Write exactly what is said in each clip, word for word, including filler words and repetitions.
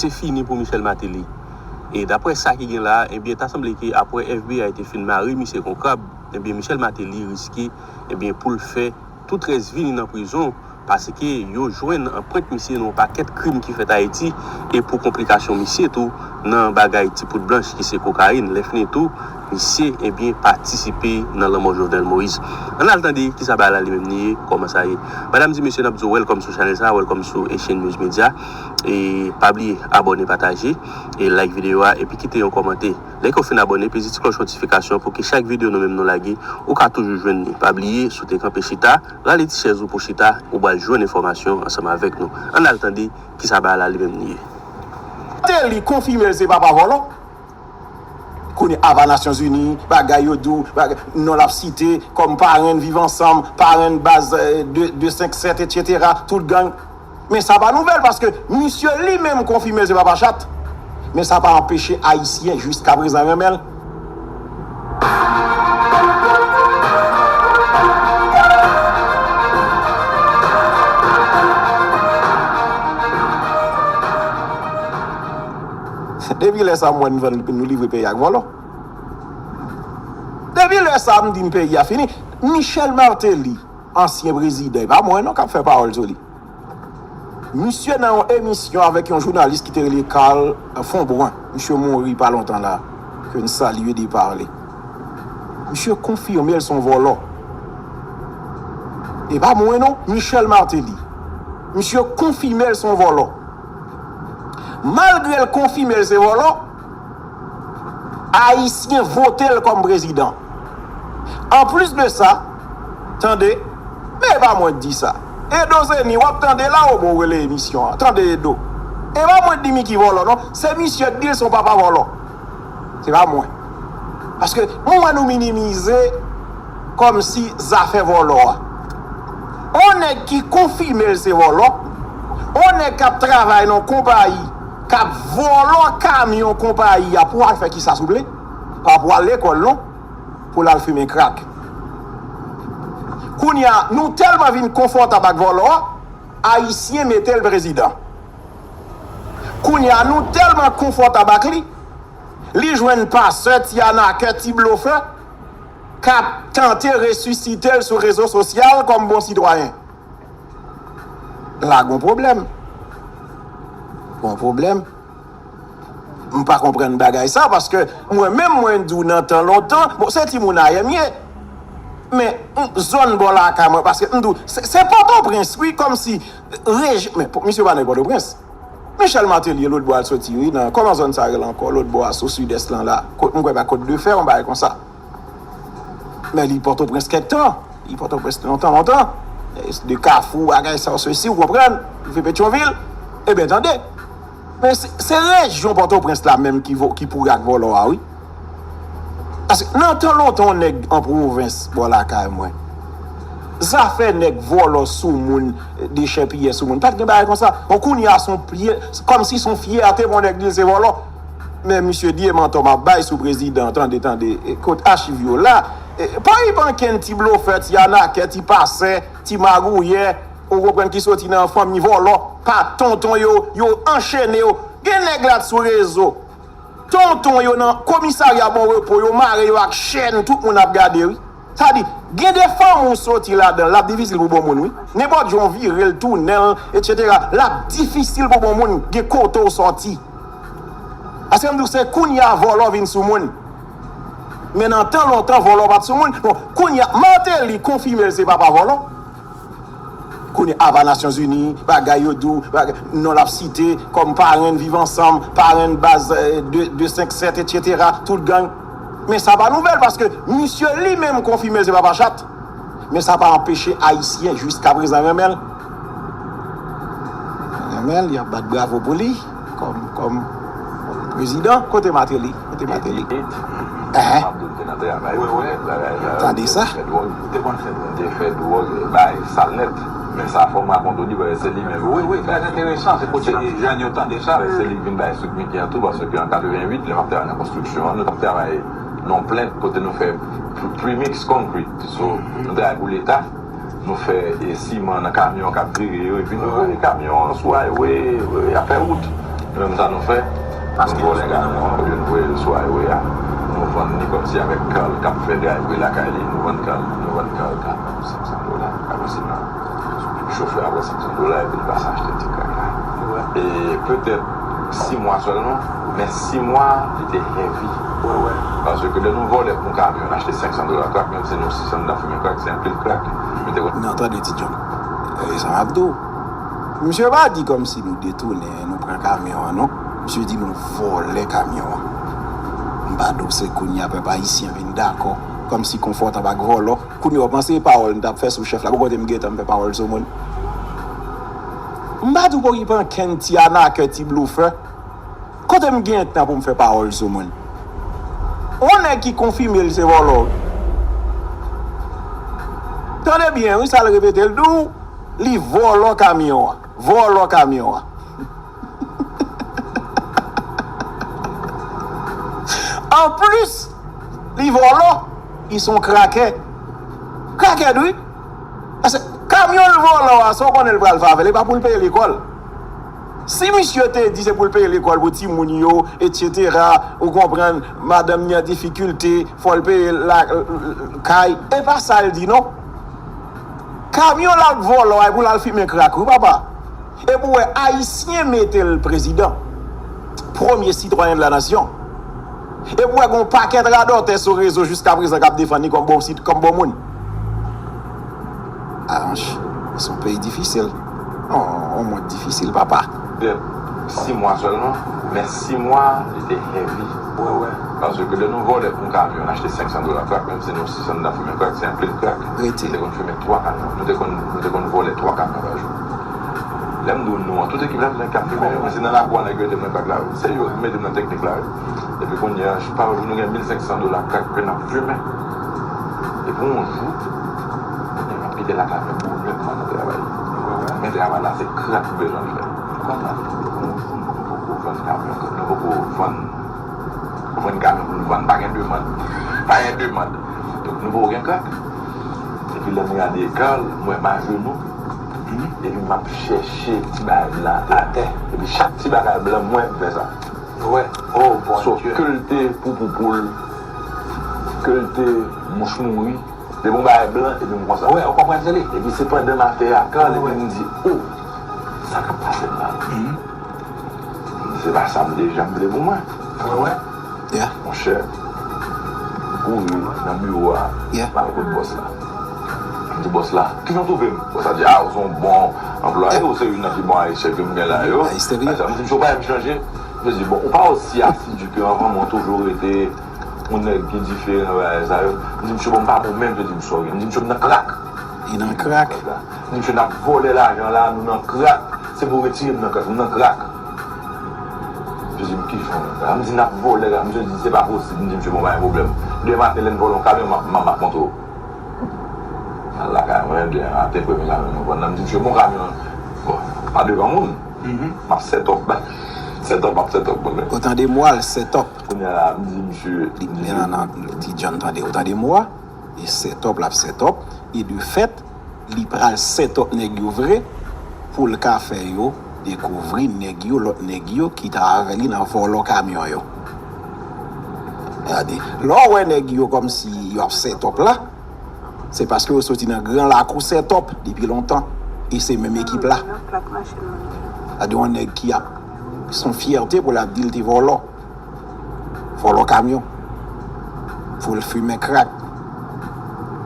Se fini pou Michel Martelly. E daprè sa ki gen la, ebyen, ta sanble ke apre F B I te fin mare misye kon krab, ebyen, Michel Martelly riske, ebyen, pou l fè tout rès vi li nan prizon, paske yo jwenn anprent misye nan yon pakèt krim ki fèt Ayiti, e pou konplikasyon misye tou nan bagay ti poud blanch ki se kokayin. Lè fini tou, misye, ebyen, patisipe nan lanmò Jovenel Moïse. Ann al tande kisa bagay la li menm li ye, kòman sa ye. Medam, di mesye, n ap di w welcome sou chanèl sa, welcome sou Haitian News Media. E pa bliye abòne, pataje, e like videyo a, epi kite yon kòmantè. Lè ke w fin abòne, peze ti klòch notifikasyon pou ke chak videyo nou menm nou lage, ou ka toujou jwenn li. Pa bliye, si w te kanpe chita, rale ti chèz ou pou chita, ou pral jwenn enfòmasyon ansanm avèk nou. Ann al tande kisa bagay la li menm li ye. Martelly konfime l se papa vòlò. Kounye a, ava Nasyonzini, bagay yo di w, bagay, non l ap site kòm parenn Viv Ansanm, parenn baz, eh, de, de senk sèt, etsetera, tout gang. Men sa pa nouvèl, paske misye li menm konfime l se papa chat. Men sa pa anpeche Ayisyen jiskaprezan renmen l. Depi lè sa m wè n vann, nou livre peyi ak vòlò. Depi lè sa m di n peyi a fini. Michel Martelly, ansyen prezidan, e pa mwen non k ap fè pawòl sou li. Misye nan yon emisyon avèk yon jounalis ki te rele Carl Fombrun. Misye mouri pa lontan la, ke n salye depa li. Misye konfime l se yon vòlò. E pa mwen non, Michel Martelly. Misye konfime l se yon vòlò. Malgre l konfime l se vòlò, Ayisyen vote l kòm prezidan. Anplis de sa, tande, men e pa mwen k di sa. Edo Zeni, w ap tande la, o bon, w rele emisyon an. Tande Edo. E pa mwen k di Micky vòlò non, se misye k di l se yon papa vòlò. Se pa mwen. Paske mwen wè nou minimize kòmsi zafè vòlò a. On nèg ki konfime l se vòlò, on nèg k ap travay nan konpayi, k ap vòlò kamyon konpayi a pou al fè kisa souple? Pa pou al lekòl non, pou l al fimen krak. Kounye a, nou tèlman vin konfòtab ak vòlò a, Ayisyen mete l prezidan. Kounye a, nou tèlman konfòtab ak li, li jwenn pastè, ti anakè, ti blofè, k ap tante resisite l sou rezo sosyal kòm bon sitwayen. La gon pwoblèm. Gon pwoblèm. M pa konprann bagay sa, paske mwen menm, mwen di w nan tan lontan, bon, se timoun ayè m ye, men, m, zòn bò lakay mwen, paske m di w, se, se Pòtoprens, wi, kòmsi, rejyon, men, misye pa nan Pòtoprens. Michel Martelly, lòt bò a l soti, wi, nan, kòman zòn sa rele ankò, lòt bò a, sou sidès lan la, kot, m kwè pa Kot de Fè, yon bagay konsa. Men li Pòtoprens kèk tan. Li Pòtoprens lontan, lontan. De Kafou, bagay sa, sesi, ou konprann? Rive Petyonvil. Ebyen, tande. Men se, se rejyon Pòtoprens la menm ki vo-, ki pouri ak vòlò a, wi. Paske nan tan lontan, yon nèg an pwovens, bò lakay mwen, zafè nèg vòlò sou moun, dechèpiyè sou moun, pa t gen bagay konsa. Bon, kounye a, se yon pye, kòmsi se yon fyète pou yon nèg di l se vòlò. Men misye di e mantò m ap bay sou prezidan, tande, tande, e, kot achiv yo la. E, pa ipanken ti blofè, ti anakè, ti pasè, ti magouyè, ou konprann, ki soti nan fanmi vòlò, pa tonton yo, yo anchene yo. Gen nèg la sou rezo. Tonton yo nan komisarya Bon Repo, yo mare yo ak chèn, tout moun ap gade, wi. Sa di, gen de fanmi w soti ladan l, l ap difisil pou bon moun, wi. Nenpòt jan w vire l, tounen l, etsetera, l ap difisil pou bon moun gen kote w sòti. Paske m di w, se kounye a vòlò vin sou moun. Men nan tan lontan, vòlò pa t sou moun. Bon, kounye a, Martelly konfime l se papa vòlò. Kounye a, ava Nasyonzini, bagay yo di w, bagay, non l ap site kòm parenn Viv Ansanm, parenn baz, eh, de, de senk sèt, etsetera, tout gang. Men sa pa nouvèl, paske misye li menm konfime l se papa chat. Men sa pa anpeche Ayisyen jiskaprezan renmen l. Renmen l, y ap bat bravo pou li, kòm, kòm prezidan. Kote Martelly? Kote Martelly? Enhen. Tande sa. Ou te konn fè dwòg. Ou te fè dwòg, bay sal nèt. Men sa, fò m rakonte w li, paske se li menm. Wi, wi, trè enteresan. Se pou ti jèn yo tande sa. Se li k vin bay souk Micky an tou, paske an katrevenwit, lè m ap travay nan konstriksyon an, nou t ap travay nan yon plent kote nou fè pre-, premix concrete. So, nou travay pou Leta. Nou fè, e, siman nan kamyon k ap vire yo, epi nou voye kamyon an sou highway, e, ap fè wout. Menm sa nou fè, nou vòlè kamion an, olye n voye l sou highway a, nou vann li kòmsi avèk Carl k ap fè driveway lakay li, nou vann Carl, nou vann Carl kamion pou senk san dola. Pa posib non. Chofè a pran senk san dola epi l pase achte ti crack la. E petèt sis mwa sèlman, men sis mwa, li te heavy. Paske lè nou vòlè pou yon kamion, n achte senk san dola crack, menm si nou sis an n ap fimen crack, se anpil crack. Nou te konn Nan tande ti John. E sa m ap di w. Misye pa di kòmsi nou detounen, nou pran kamyon an, non. Misye di nou vòlè kamyon an. M pa di w se kounye a pèp ayisyen vin dakò, kòmsi konfòtab ak vòlò. Kounye a w panse pawòl m t ap fè sou chèf la, pou kote m gentan m fè pawòl sou moun. M pa di w pa okipe ankenn ti anakè, ti blofè. Kote m gen tan pou m fè pawòl sou moun? On nèg ki konfime l se vòlò. Tande byen, wi, sa l repete l di w, li vòlò kamyon an. Vòlò kamyon an. Anplis, li vòlò, li se yon krakè. Krakè, wi. Paske kamyon l vòlò a, sa w konnen l pral fè avè l, e pa pou l peye lekòl. Si misye te di se pou l peye lekòl pou timoun yo, etsetera, ou konprann, madanm ni an difikilte, fò l peye la, kay, e pa sa l di non. Kamyon l ap vòlò a, e pou l al fimen crack, wi, papa. E pou w wè, Ayisyen mete l prezidan. Premye sitwayen de la nasyon. E pou w wè, gen yon pakèt radòtè sou rezo jiskaprezan k ap defann li kòm bon, kòm bon moun. Anch, se yon peyi difisil. On, on mond difisil, papa. Sis mwa sèlman, men sis mwa, li te heavy. Paske lè nou vòlè pou yon kamyon, n achte senk san dola crack, menm si nou sis an n ap fimen crack, se anpil crack. Nou te konn fimen twa kamyon. Nou te konn, nou te konn vòlè twa kamyon pa jou. Lè m di w nou an, tout ekip la, se nèg k ap fimen yo, men se nan lakou a nèg yo te pran crack la, wi. Se yo ki mete m nan teknik la, wi. Epi kounye a, pa yon jou nou gen mil senk san dola crack ke n ap fimen. Epi yon jou, kounye a, m ap kite lakay mwen pou nèf mwa nan travay. Men travay la, se crack m bezwen fè. Yon jou, nou poko vann kamyon, nou poko vann, vann kamyon pou nou vann, pa gen demann. Pa gen demann. Donk, nou poko gen crack. Epi lè m gade Carl, m wè m ajenou. Epi m ap chèche ti bagay blan atè. Epi chak ti bagay blan m wè m fè sa. Wi. Oh, Bondye. So, ke l te poupou poul, ke l te mouch mouri, depi yon bagay blan, epi m konsa. Wi, ou konprann se li. Epi se pandan m atè a, Carl, epi m di, oh, sa k ap pase m la. M di, se pa sa m te janm vle pou mwen. Wi, wi. Monchè, m kouri nan biwo a, m al kot bòs la. M di, bòs la, kijan w twouve m? Bòs la di, a, ou se yon bon anplwaye, ou se youn nan pi bon Ayisyen ke m gen la yo. M di, misye, ou pa janm chanje. Misye di, bon, ou pa osi asidi ke anvan mwen, ou toujou rete yon nèg ki diferan nan bagay sa yo. M di, misye, bon, m pa bon menm, misye di m sòri. M di, misye, m nan crack. Li nan crack. M di, misye, n ap vòlè lajan la, nou nan crack. Se pou retire m nan crack, m nan crack. Misye di m, kijan w nan crack? M di, n ap vòlè la. Misye di, se pa posib. M di, misye, bon, pa gen pwoblèm. Demen maten, lè n vòlè yon kamyon, m ap, m ap, m ap montre w. Al lakay mwen, demen maten, premye kamyon nou vann nan, m di, misye, bon, kamyon an, bon, pa devan moun. M ap set up, set up, m ap set up mwen menm. Ou tande mo a, l set up. Kounye a la, m di, misye, m di, misye, nan, nan, ti John tande, ou tande mo a? E set up, l ap set up. E de fèt, li pral set up nèg yo vre pou l ka fè yo dekouvri nèg yo, lòt nèg yo ki t avè li nan vòlò kamyon yo. Gade, lè w wè nèg yo kòmsi yo ap set up la, se paske yo soti nan gran lakou set up depi lontan. E se menm ekip la. Gade yon nèg ki ap, se yon fyète pou l ap di l te vòlò. Vòlò kamyon. Pou l fimen crack.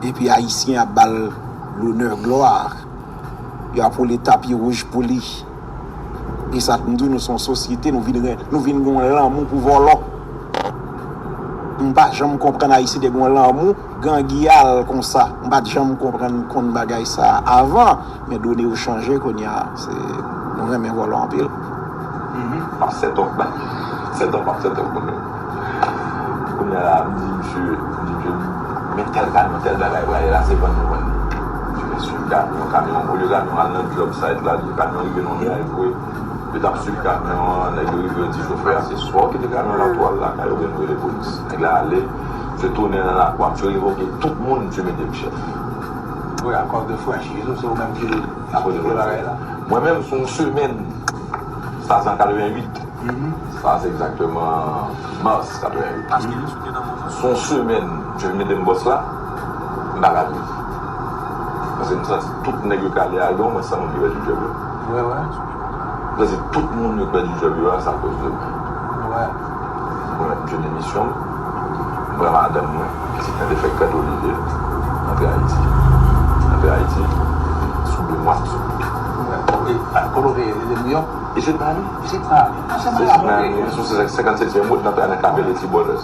Epi Ayisyen ap ba l lonè, glwa. Y ap woule tapi wouj pou li. E sa m di w, nou se yon sosyete, nou vin ren-, nou vin gen yon lanmou pou vòlò. M pa janm konprann Ayisyen te gen yon lanmou gangyal konsa. M pa t janm konprann konn bagay sa a avan. Men done yo chanje kounye a, se, nou renmen vòlò anpil. M ap set up, set up, m ap set up pou nou. Kounye a la, m di misye, m di misye, men tèl kamyon, tèl bagay prale la, se vann nou vann li. Misye vin swiv kamyon, kamyon, olye kamyon al nan job site la, kamyon rive nan yon driveway, yo t ap swiv kamyon an, nèg yo rive, yo di chofè a, se swa w kite kamyon la pou w al lakay ou, oubyen nou rele polis. Nèg la ale, misye tounen nan lakou a, misye revoke tout moun, misye mete m chèf. Wi, akòz de franchiz ou, se ou menm ki Akoz de bagay la. Mwen menm, sou yon semèn, sa se an katrevenn uit, Sa se egzakteman mas katreven uit. Se yon semèn, misye vin mete m bòs la, m pa ka viv. Paske m santi tout nèg yo k ale a, gen omwen san moun ki pèdi djòb yo. M santi tout moun yo k pèdi djòb yo a, se akoz de mwen. Mwen mèt misye demisyon m, m pran madanm mwen, pitit mwen te fèk fèt Olivye, antre Ayiti. Antre Ayiti, sou de mwa m sot. Kote w te ye? Te Nouyòk? E se pa li. Se pa li. Se nan sou senkannsetyèm wout, nan nan Kabele Ti Bòdès.